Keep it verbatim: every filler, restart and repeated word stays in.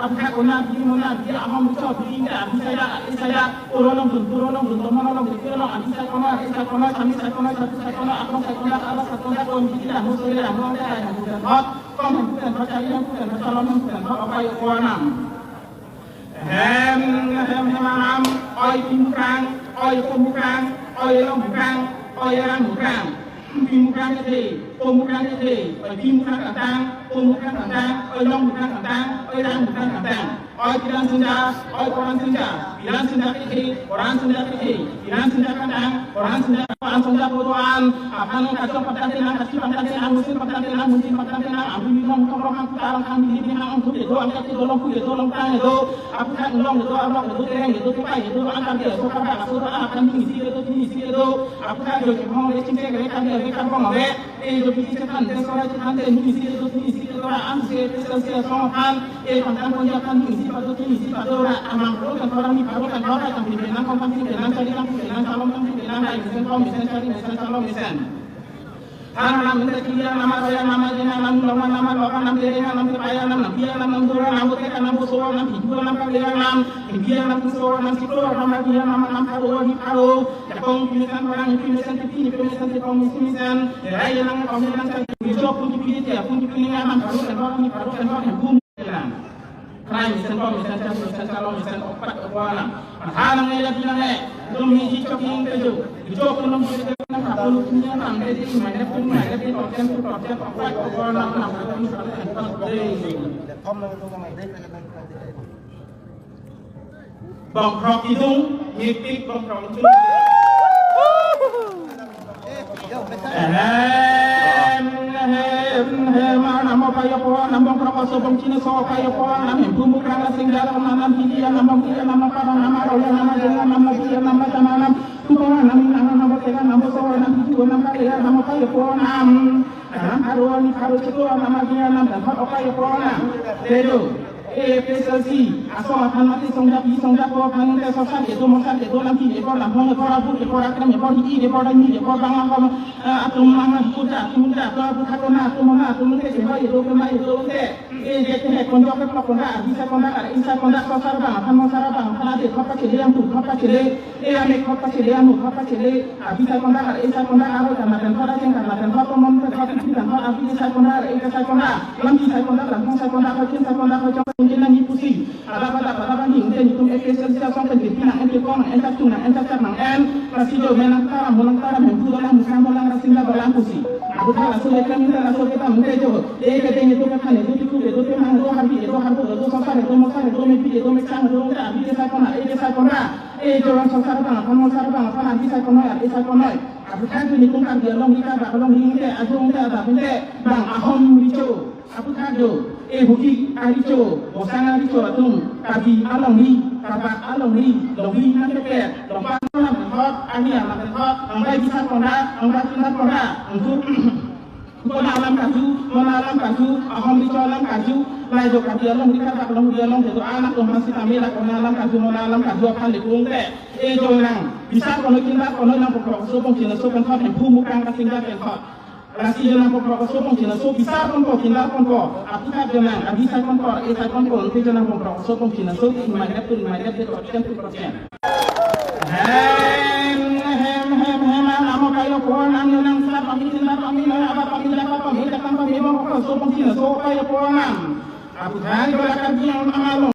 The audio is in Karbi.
Aphuthak konat, bidi monat, bidi ahom, bichok, bidi ingda, bidi saidak, bidi saidak, puro longdun, puro longdun, tomon longdun, puro long, adi sai konat, adi sai konat, sami sai konat, satu sai konat, aklong sai konat, arlo sai konat, kon bidi dah, mo soi dah, mo angda dah, mo dah, hot, kom hem pukan, hot, kari hem pukan, hot, salom hem pukan, hot, opai opo anam. Hem, hem, hem anam, oi Pimukrang, oi Pomukrang, oi Longmukrang, oi Rangmukrang. Pimukrang kethe, Pomukrang kethe, oi Pimukrang kangtang, Pomukrang kangtang, oi Longmukrang kangtang, oi Rangmukrang kangtang. Oi Piran Sinja, oi Poran Sinja, Piran Sinja kethe, Poran Sinja kethe, Piran Sinja kangtang, Poran Sinja kangtang, Sinja podo an, aphan kachong patang tenang, kachi patang tenang, musin patang tenang, munjin patang tenang, abu ni long tong rong hang putar hang hang ni ni hang hang tu do, angkat do, long ku do, long tang do, aphuthak long do, arlok do, tereng do, tepai do, angkat do, sokar dak so, akan ni si do, ni si do, aphuthak do, hong le chingke le kan le kan bong le, e do, bidi chethan te, sora chethan te, ni si do, ni si do, ang se, te, se, se, song aphan, e pangtang ponja aphan, ni si pado, ni si pado, ra, amang pro kan, orang ni paro kan, orang kan, pinang kong kan, pinang chari kan, pinang salom kan, pinang rai mesen, kom mesen, chari mesen, salom mesen. Than nam, mesen, kiri nam, aroya nam, ajena nam, longa nam, loka nam, tereng nam, tepaya nam, nam, pia nam, nam, dora nam, bote nam, boso nam, hidu nam, kali nam, hibi nam, kuso nam, siklo nam, kiri nam, nam, paro, hi paro, jakong, pimisan, orang, pimisan, tipi, pimisan, tipong, misi, misan, rai nam, kong nam, chari, bijok, pun, tipi, tia, pun, tipi, nam, paro, kan, orang, hi paro, kan, orang, bum, nam. Krai mesen, kom mesen, chari mesen, salom mesen, opat opo anam. Pathan nangne, lapi nangne, dum hi ji chok ing pejo. Ji chok nung ji chok nang kapulu punya nang, dei dei mai dei pun mai dei dei, top ten pun top ten, opat opo anam, nam, nam, nam, dei. Bongkrok idung, mipik bongkrok idung. Ehem, ehem, ehem, anam opai opo anam, bongkrok oso bongchini so opai opo anam, hem Pimukrang asing jalan anam, hidi anam, bongchini anam, parang anam, aroya anam, ajena anam, labi anam, macam anam. Ko nam nang nam ko nam so nam ko nam ka ya nam ko ya ko nam. Nam aro ni aro chiko nam agia nam dan ko ka ya ko nam. Tedo. A P H L C asong aphan mati songja pi songja ko aphan te sosa kedo mosa kedo lam ki epor lam hong epor abu epor akram epor hi epor dani epor bang hom atum mang kuda atum da ko abu thakona atum ma atum te se hoi do ke mai do te. E je te he konjok ke plok konda, abisa konda, ar isa konda, ko sar bang aphan, mo sar bang aphan, ade khop pachele, angtu khop pachele, e ame khop pachele, anu khop pachele, abisa konda, ar isa konda, aro kana ten khop, acheng kana ten khop, tomon ten khop, ipri ten khop, abi sai konda, ar eka sai konda, lamki sai konda, lamphang sai konda, khoi kin sai konda, khoi chok kin nangji pusi. Pada pada pada bang hing te nitum A P H L C asong pen kin nang en ke kong nang en tak tung nang en tak tak nang en. Lasi jo me nang taram mo nang taram hem pu dolang musang dolang rasing da dolang pusi. Abu thak laso le kami ta laso ke tam te jo. E ke deng itu ke thane itu tiku itu te mang itu harbi itu harbo itu sosar itu mosar itu mepi itu meksang itu te abi ke sai kona e ke sai kona. E jo lang sosar bang aphan mosar bang aphan abi sai kona e sai kona. Abu thak nitum Karbi along ri Karbak along ri te ajong te ada te bang ahom richo. Apu thak do, e huki aricho, bosang aricho atum, Karbi alongri, Karbak alongri, longri nang kepet, longpar nang hot, ani anak hot, angbai bisa konda, angbai kinda konda, angku, kona alam kaju, mona alam kaju, ahom richo alam kaju, lai do Karbi alongri, Karbak alongri along kedo anak longpar sitame la kona alam kaju, mona alam kaju aphan lekung te, e jo nang, bisa kono kinda kono nang pokok so pong kinda so pon hot, emphu mukang kasingda pen hot. Lasi jo nang pokok so pong china so bisa pon ko kinda pon ko. Apu thak jo nang, abi sai pon ko, e sai pon ko, ante jo nang pokok so pong china so, in my depth, in my depth, to ten to ten. Hem, hem, hem, hem, ang amo kayo ko, nang yo nang sa pami, kinda pami, nang aba pami, daka pami, daka pami, mo pokok so pong china so, kayo ko nang. Apu thak jo lakar di ang amalo.